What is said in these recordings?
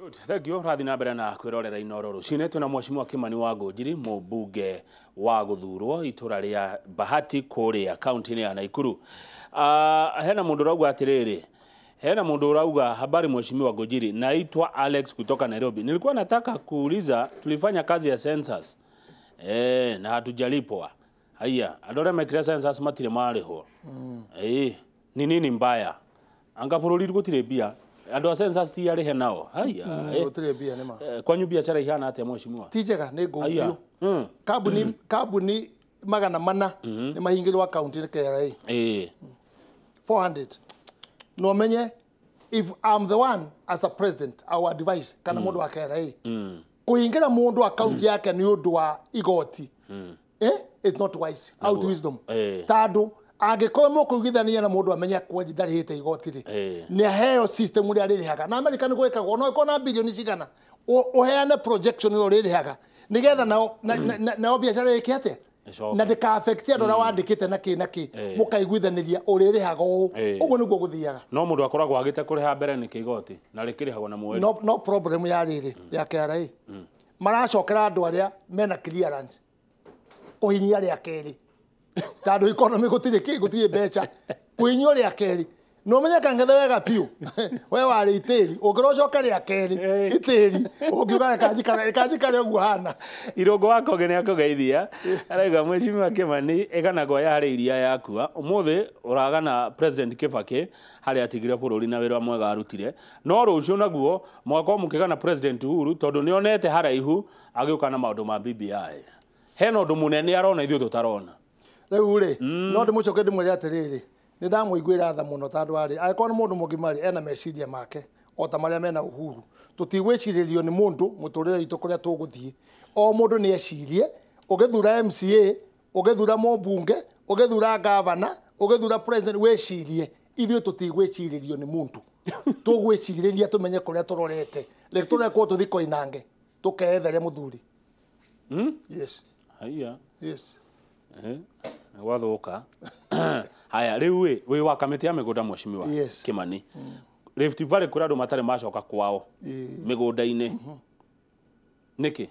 Good. Thank you. Rathi na mbere na kwirorera Inooro rucini twina Mheshimiwa Kimani wa Ngũnjiri, mũmbunge wa gũthurwo itũra rĩa Bahati kũrĩa kaunti-inĩ ya Nakuru. Hena mũndũ ũrauga atĩrĩrĩ, hena mũndũ ũrauga, "Habari Mheshimiwa Ngũnjiri, naitwa Alex kutoka Nairobi. Nilikuwa nataka kuuliza, tulifanya kazi ya census na hatujalipwa. Haya, andũ arĩa mekire census matirĩ marĩhwo. Ni nini mbaya? Anga bũrũri gũtirĩ mbia. Andũ a census ti arĩhe nao. Haya." Gũtirĩ mbia nĩ ma. Kwanyu biacara ihana atĩa, mheshimiwa? Ti njega, nĩ ngũu Aya. biũ. Kambuni 400 nĩ mahingĩrwo akaunti nĩ KRA. 400. No menye, if I'm the one as a president, I will advise kana mũndũ wa KRA kũhingĩra mũndũ akaunti yake nĩ ũndũ wa igoti, it's not wise out wisdom, tondũ angĩkorwo mũkũiguithania na mũndũ amenye kweli ndarĩhĩte igoti rĩ, nĩ aheo system ũrĩa arĩrĩhaga. Na America nĩ gwĩkagwo, no ĩkorwo na bilioni cigana, ũheane projection ĩrĩa ũrĩrĩhaga nĩgetha nao biacara ĩke atĩa? Ĩcoke. Na ndĩka affect andũ arĩa wandĩkĩte na kĩ na kĩ. Mũkaiguithanĩria ũrĩrĩhaga ũũ. Ũguo nĩguo gũthiaga. No mũndũ akoragwo agĩte kũrĩha mbere nĩ kĩgoti na rĩkĩrĩhagwo na mweri. No problem ya rĩrĩ ya KRA, maracokera andũ arĩa mena clearance kũhinyia rĩa kerĩ, tondũ economy gũtirĩ kĩ, gũtirĩ mbeca, kũhinyio rĩa kerĩ. No menye kangethe wega biũ, we warĩ itĩri, ũngĩrocoka rĩa kerĩ itĩri, ũngiuga reka njikare ũguo hana. Irũngũ wa Koge nĩ akũgeithia, arauga, "Mheshimiwa Kimani, ĩganagwo ya harĩ iria yakua. Ũmũthĩ ũragana President Kibaki harĩa atigire bũrũri na wĩra mwega arutire, no rũciũ naguo mũgakorwo mũkĩgana President Uhuru tondũ nĩonete haraihu agĩũka na maũndũ ma BBI. Hena ũndũ mũnene arona ithuĩ tũtarona." Rĩu rĩ, no ndĩmũcoke ndĩmwĩre atĩrĩrĩ, nĩ ndamũiguĩra tha mũno, tondũ arĩ angĩkorwo nĩ mũndũ mũgima rĩ, ena meciria make o ta marĩa mena Uhuru. Tũtigwĩcirĩrio nĩ mũndũ mũtũrĩre witũ kũrĩa tũgũthiĩ. O mũndũ nĩ ecirie, ũgĩthura MCA, ũgĩthura mũmbunge, ũgĩthura gavana, ũgĩthura president, wĩcirie. Ithuĩ tũtigwĩcirĩrio nĩ mũndũ, tũgwĩcirĩria tũmenye kũrĩa tũrorete. Reke tũrekwo tũthi koinange tũkeethere mũthuri. Yes. Haiya. Yes. Gwathũka. Haya, rĩu ĩ wĩ wa kamĩtĩ ya mĩgũnda, mheshimiwa Yes. Kimani. Rift Valley kũrĩ andũ matarĩ macoka kwao mĩgũnda-inĩ, nĩkĩ?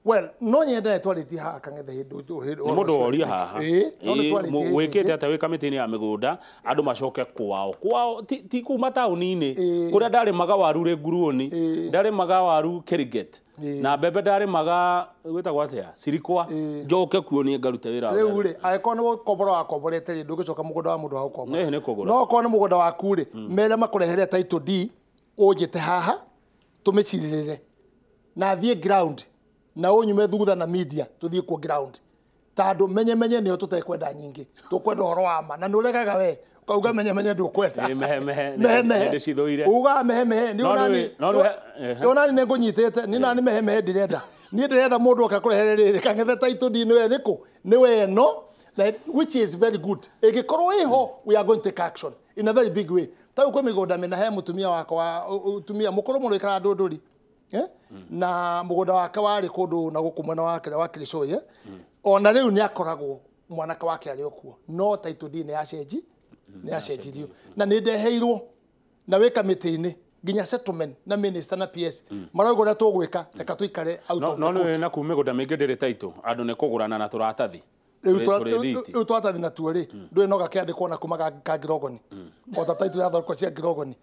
Well, no nyende twarĩtie haha kang'ethe hĩndĩ Nĩ mũndũ woria haha. Ĩĩ, no nĩ twarĩtie hĩndĩ Wĩkĩte ĩngĩ. atĩa wĩ kamĩtĩ-inĩ ya mĩgũnda andũ macoke kwao kwao, ti kuma taũni-inĩ kũrĩa ndarĩmaga waru rĩ nguruoni, ndarĩmaga waru Keriget na mbembe ndarĩmaga gwĩtagwo atĩa, Sirikwa, njoke kuo niĩ ngarute wĩra Rĩu wa rĩ, angĩkorwo nĩ gũkombora wakomborete rĩ, ndũngĩcoka mũgũnda wa mũndũ wa gũkombora. Nĩ kũgũra. No okorwo nĩ mũgũnda waku rĩ, mere makũrehere title deed, ũnjĩte haha tũmĩcirĩrĩre na thiĩ ground na ũnyume thutha na media tũthiĩ kuo ground, tondũ menye menye nĩyo tũtekwenda nyingĩ, tũkwenda ũhoro wa ma na nĩ ũregaga we ũkauga menye menye ndũkwenda. Ĩ, mehe mehe. Mehe mehe. Nĩ ndĩcithũire. Ugaga mehe mehe nĩ No onani no rĩu ehe. nĩ onani nĩ ngũnyitĩte nĩ nani. Mehe mehe ndirenda niĩ, ndĩrenda mũndũ oka kũrehere rĩrĩ kang'ethe title deed nĩwe ĩrĩkũ, nĩwe ĩno, like, which is very good. Ĩngĩkorwo ĩho, we are going to take action in a very big way. Ta rĩu kwĩ mĩgũnda mĩna, he mũtumia wakwa, mũtumia mũkũrũ mũno ikaraga Ndũndũri, eh? Na mũgũnda wake warĩ kũndũ na gũkũ mwena wake wa Kĩrĩcũĩ, eh? Ona rĩu nĩ akoragwo mwanake wake arĩ o kuo, no title deed nĩ yacenjirio na nĩ ndeheirwo na wĩ kamĩtĩ-inĩ nginya settlement na minister na PS marauga ũrĩa tũgwĩka, reka tũikare out No of no the court. nĩ na kuu mĩgũnda mĩingĩ ndĩrĩ title, andũ nĩ kũgũrana na tũratathi. Rĩu Tũrĩthiti. Rĩu twatathi natuo rĩ, ndũĩ no gakĩandĩkwo na kuma ka ngirogoni o ta title ya thoko cia ngirogoni.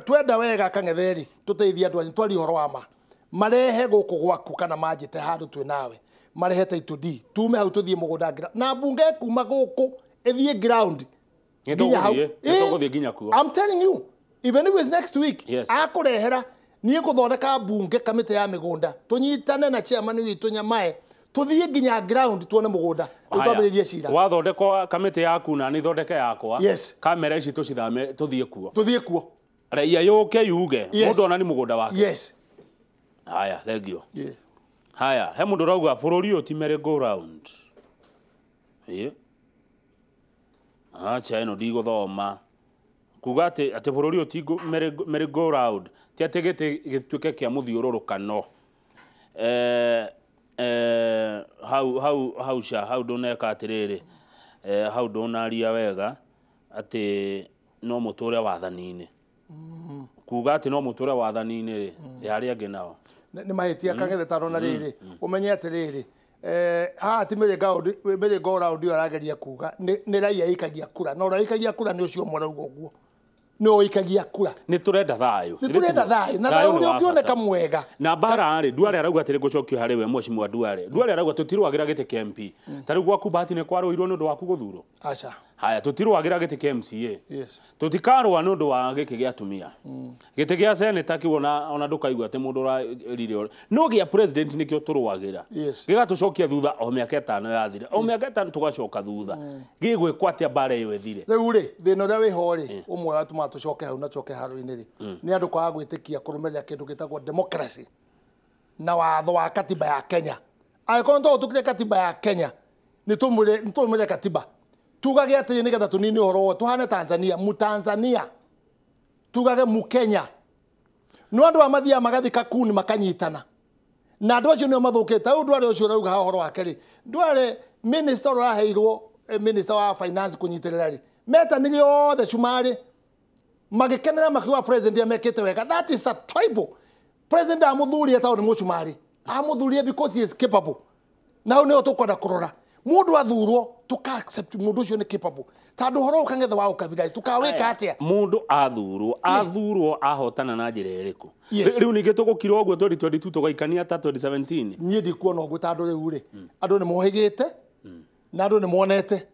Twenda wega kang'ethe rĩ, tũteithie andũ anyu twarie ũhoro wa ma, marehe gũkũ gwaku kana manjĩte handũ twĩ nawe, marehe title deed, tume hau tũthiĩ mũgũnda na mbunge kuma gũkũ ĩthiĩ ground Nĩ nginya hau. tũgũthiĩ, nĩ tũgũthiĩ nginya kuo. I'm telling you, even if it's next week, akũrehera niĩ ngũthondeka mbunge kamĩtĩ ya mĩgũnda, tũnyitane na chairman witũ Nyamae, tũthiĩ nginya ground tuone mũgũnda. Rĩu Haya. twambĩrĩrie cira. Wathondekwo kamĩtĩ yaku na nĩ thondeke yakwa, kamera ici tũcithame tũthiĩ kuo. Tũthiĩ kuo. Raia yũke yuge mũndũ ona nĩ mũgũnda wake. Haya, thank you. Haya, he mũndũ ũrauga bũrũri ũyũ ti merry go round. Ĩ acha ĩno ndigũthoma, kuga atĩ bũrũri ũyũ ti merry go round, ti atĩ gĩtĩ gĩtuĩke kĩa mũthiũrũrũkano. Hau hau hau ca hau ndũneka atĩrĩrĩ, hau ndũnaria wega atĩ no mũtũre wathani-inĩ. Kuga atĩ no mũtũre wathani-inĩ rĩ, ya arĩa angĩ nao. Nĩ mahĩtia Kang'ethe tondũ na rĩrĩ ũmenye atĩrĩrĩ, haha ti merry go round ĩyo arageria kuga nĩ raia ĩikagia kura, na ũrĩa ĩikagia kura nĩ ũcio ũmwe ũrauga ũguo, nĩ ũikagia kura. Nĩ tũrenda thayũ. Nĩ tũrenda thayũ, na thayũ ũrĩa ũngĩoneka mwega. Na mbara rĩ, Duale arauga atĩrĩ, ngũcokio harĩ we mheshimiwa Duale. Duale arauga tũtirũagĩra gĩtĩ kĩa MP. Ta rĩu gwaku Bahati nĩ kwarũirwo nĩ ũndũ waku gũthurwo. Aca. Haya, tũtirũagĩra gĩtĩ kĩa MCA. Yes. Tũtikarũa nĩ ũndũ wa gĩkĩ gĩa atumia. Gĩtĩ gĩa seneta kĩu ona ndũkaigua atĩ mũndũ ũrarire. No gĩa president nĩkĩo tũrũagĩra. Yes. Gĩgatũcokia thutha o mĩaka 5 yathira. O mĩaka 5 tũgacoka thutha. Gĩgwĩkwo atĩa mbara ĩyo ĩthire? Rĩu rĩ, thĩna ũrĩa wĩho rĩ, ũmwe watũmaga tũcoke hau na tũcoke haro-inĩ rĩ, nĩ andũ kwaga gwĩtĩkia kũrũmĩrĩra kĩndũ gĩtagwo democracy na watho wa katiba ya Kenya. Angĩkorwo nĩ tũhĩtũkire katiba ya Kenya, nĩ tũrũmĩrĩre katiba. Tugage atĩrĩ nĩgetha tũnine ũhoro ũyũ, tũhane Tanzania, Mũtanzania, tugage Mũkenya. No andũ aya mathiaga magathika kuni makanyitana. Na andũ acio nĩo mathũkĩte. Rĩu Duale ũcio ũrauga haha ũhoro wake rĩ, Duale minister ũraheirwo, minister wa finance kũnyitĩrĩra rĩ, metanire othe cumarĩ magĩkenera makiuga president amekĩte wega. That is a tribal. President amũthurie tondũ nĩ mũcumarĩ, amũthurie because he is capable. Na hau nĩho tũkwenda kũrora mũndũ athurwo tũka accept mũndũ ũcio nĩ capable, tondũ ũhoro ũyũ Kang'ethe wa ũkabira tũkawĩka atĩa? Mũndũ athurwo ahotana na njĩra ĩrĩkũ? Yes. Rĩu ningĩ tũgũkira ũguo 2022 tũgaikania ta 2017? Niĩ ndikuona ũguo, tondũ rĩu rĩ, andũ nĩ mohĩgĩte na andũ nĩ monete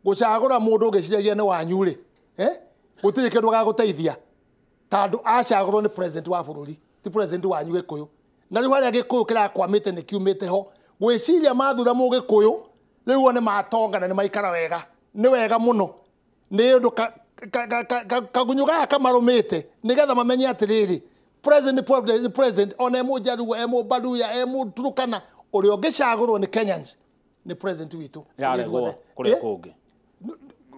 gũcagũra mũndũ ũgĩciragia nĩ wanyu rĩ, gũtirĩ kĩndũ gagũteithia, tondũ acagũrwo nĩ president wa bũrũri, ti president wanyu Gĩkũyũ. Na rĩu harĩa Gĩkũyũ kĩrakwamĩte nĩ kiumĩte ho gwĩciria mathura mũgĩkũyũ, rĩu o nĩ matonga na nĩ maikara wega, nĩ wega mũno, nĩ ũndũ kagunyũ gaka kamarũmĩte nĩgetha mamenye atĩrĩrĩ, president president president, ona e mũjaruo, e mũbaluya, e mũturukana, ũrĩa ũngĩcagũrwo nĩ Kenyans nĩ president witũ. Yaregwo kũrĩa kũngĩ.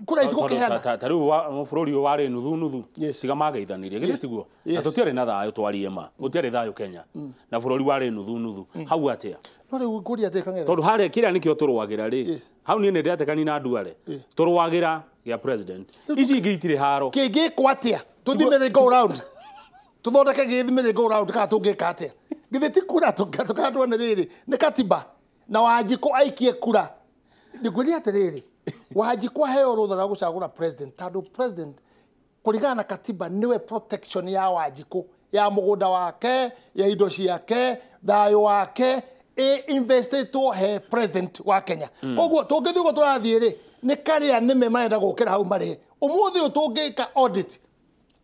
Kũrĩa itigũkĩheana. Ta rĩu bũrũri ũyũ warĩ nuthu nuthu. Yes. Tiga mageithanirie githĩ tiguo? Yes. Na tũtiarĩ na thayũ, twarie ma, gũtiarĩ thayũ Kenya na bũrũri warĩ nuthu nuthu hau atĩa? No rĩu ngũria atĩ Kang'ethe, Tondũ harĩa kĩrĩa nĩkĩo tũrũagĩra rĩ, Yes. hau niĩ nĩ ndĩratekani na Duale, tũrũagĩra gĩa president, ici ingĩ itirĩ haro. Kĩngĩkwo atĩa? Tũthi merry go round, tũthondeke gĩthi merry go round, kana tũngĩka atĩa? Githĩ ti kura tũkandwo nĩ rĩrĩ nĩ katiba na Wanjikũ aikie kura? Ngwĩria atĩrĩrĩ, Wanjikũ aheo rũtha rwa gũcagũra president, tondũ president kũringana na katiba nĩwe protection ya Wanjikũ, ya mũgũnda wake, ya indo ciake, thayũ wake ĩ investetwo he president wa Kenya. Koguo tũngĩthiĩ ũguo tũrathiĩ rĩ, nĩ karĩa nĩme marenda gũkĩra hau marĩhe ũmũthĩ ũyũ. Tũngĩka audit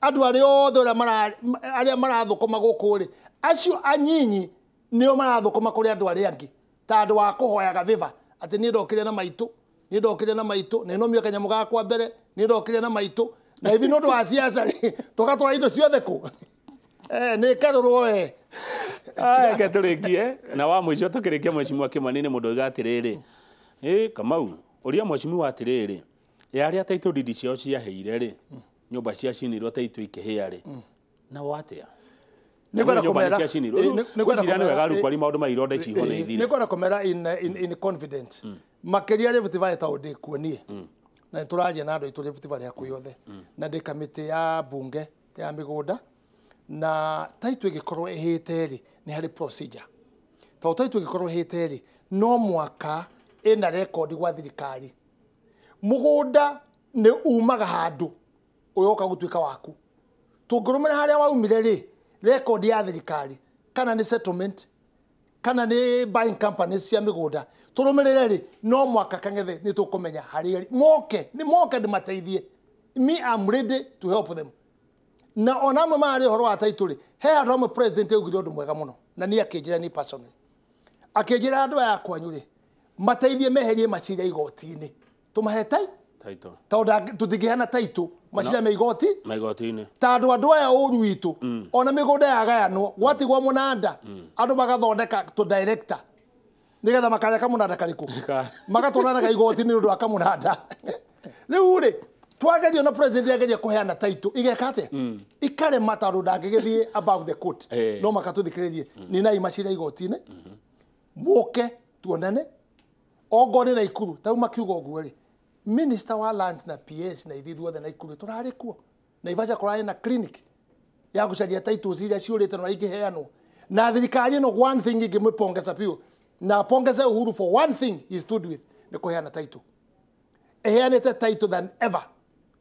andũ arĩa othe arĩa marathũkũma gũkũ rĩ, acio anyinyi nĩo marathũkũma kũrĩ andũ arĩa angĩ, ta andũ wa kũhoyaga viva atĩ niĩ ndokire na maitũ, niĩ ndokire na maitũ, nĩ nomio kanyamũ gakwa mbere, niĩ ndokire na maitũ. Na ithuĩ nĩ ũndũ wa siasa rĩ, tũgatwara indo ciothe kũ nĩ karũrwo we. Reke tũrĩkie na wa mũico, tũkĩrĩkia, mheshimiwa Kĩmani, nĩ mũndũ oiga atĩrĩrĩ, ĩ Kamau, ũria mheshimiwa atĩrĩrĩ, ĩ arĩa title deed ciao ciaheire rĩ, nyũmba ciacinirwo title ikĩhĩa rĩ, nao atĩa? Nĩngwenda Nyũmba nĩ kũmera ciacinirwo. Nĩngwenda Ngwĩciria nĩ wega rĩu kũmera kwaria maũndũ ma ironda ici iho nĩ ithire. Nĩngwenda kũmera in confidence, makĩria Rift Valley, tondũ ndĩ kuo niĩ na nĩtũraria na andũ aitũ Rift Valley hakuhĩ othe, na ndĩ kamĩtĩ ya bunge ya mĩgũnda. Na title ĩngĩkorwo ĩhĩte rĩ, nĩ harĩ procedure, tondũ title ĩngĩkorwo ĩhĩte rĩ, no mwaka ĩna record gwa thirikari. Mũgũnda nĩ umaga handũ ũyoka gũtuĩka waku. Tũngĩrũmĩra harĩa waumire rĩ, record ya thirikari, kana nĩ settlement, kana nĩ buying companies cia mĩgũnda, tũrũmĩrĩre rĩ, no mwaka Kang'ethe nĩ tũkũmenya harĩa moke nĩ moke ndĩmateithie. Me, I'm ready to help them. Na ona amwe marĩ ũhoro wa title rĩ, he handũ hamwe president augire ũndũ mwega mũno, na niĩ akĩnjĩra ni personally, akĩnjĩra andũ aya kwanyu rĩ, mateithie meherie macira igoti-inĩ, tũmahe tai Title. Tondũ tũtingĩheana title macira me igoti maigoti-inĩ. Tondũ andũ aya ũru witũ, ona mĩgũnda yagayanwo gwatigwo mũnanda, andũ magathondeka tũ director nĩgetha makarĩa kamũnanda karĩkũ, magatwaranaga igoti nĩ ũndũ wa kamũnanda. Rĩu rĩ, twagerio na president ageria kũheana title, igeka atĩa? Ikarema, tondũ ndangĩgĩthiĩ above the court. No makatũthikĩrĩrie, ninai macira igoti-inĩ, mũke tuonane ongorwo nĩ Naikuru. Tau makiuga ũguo rĩ, minister wa lands na PS na ithuĩ ithuothe Naikuru tũrarĩ kuo. Naivasha kũrarĩ na clinic. Ya gũcaria titles iria ciũrĩte na ingĩheanwo. Na thirikari ĩno, one thing ingĩmĩpongeza biũ na pongeze Uhuru for one thing he stood with, nĩ kũheana title. Ĩheanĩte title than ever.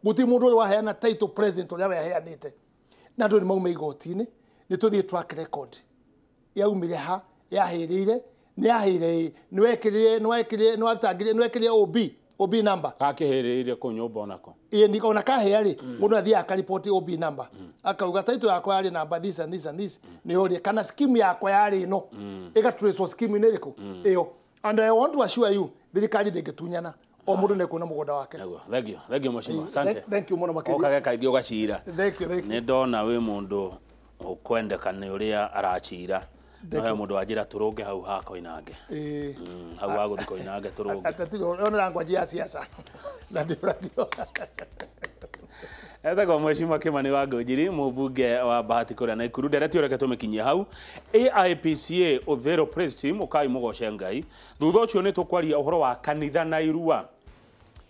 Gũtirĩ mũndũ ũrĩ waheana title president ũrĩa we aheanĩte. Na andũ nĩ maume igoti-inĩ, nĩ tũthiĩ track record yaumire ha, yahĩrĩire, nĩ yahĩire, nĩ wekĩrire, nĩ wekĩrire, nĩ watangire, nĩ wekĩrire OB number. Gakĩhĩrĩire kũu nyũmba onako. Ĩĩ, ona kahĩa rĩ, mũndũ athiaga akariboti OB number, akauga title yakwa yarĩ number this and this and this, nĩ ũrĩa kana scheme yakwa yarĩ ĩno, ĩgatracewo scheme-inĩ ĩrĩkũ ĩyo. And I want to assure you, thirikari ndĩngĩtunyana o mũndũ nĩ kuona mũgũnda wake. Naguo, thank you, thank you mheshimiwa, asante. Thank you mũno makĩria. Ũkage kaingĩ ũgacira. Thank you, thank you. Nĩ ndona wĩ mũndũ ũkwendeka nĩ ũrĩa aracira. No he mũndũ wanjĩra tũrũnge hau ha Koinange. Hau ha gũthiĩ Koinange tũrũnge. Ona ngwanji ya siasa na ndĩũragio. Etagwo Mheshimiwa Kimani wa Ngũnjiri, mũmbunge wa Bahati kũrĩa Naikuru. Ndereti ũreke tũmĩkinyie hau. AIPCA Ũthero Praise Team, ũkai mũgoce Ngai. Thutha ũcio nĩ tũkwaria ũhoro wa kanitha na irua.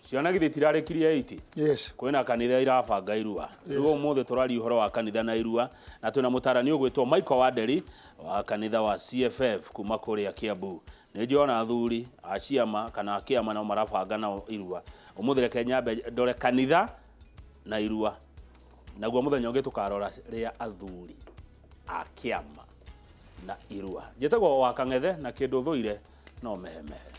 Ciana githĩ tirarĩkirie 80? Yes. Kwĩna kanitha irabanga irua. Rĩu ũmũthĩ tũraria ũhoro wa kanitha na irua, na twĩna mũtarani ũgwĩtwo Michael Wanderi wa kanitha wa CFF kuma kũrĩa Kiambu. Nĩ njona athuri a ciama kana a kĩama nao marabanga nao irua. Ũmũthĩ reke nyambe ndore kanitha na irua, naguo mũthenya ũngĩ tũkarora rĩa athuri a kĩama na irua. Njĩtagwo wa Kang'ethe, na kĩndũ thũire no mehemehe.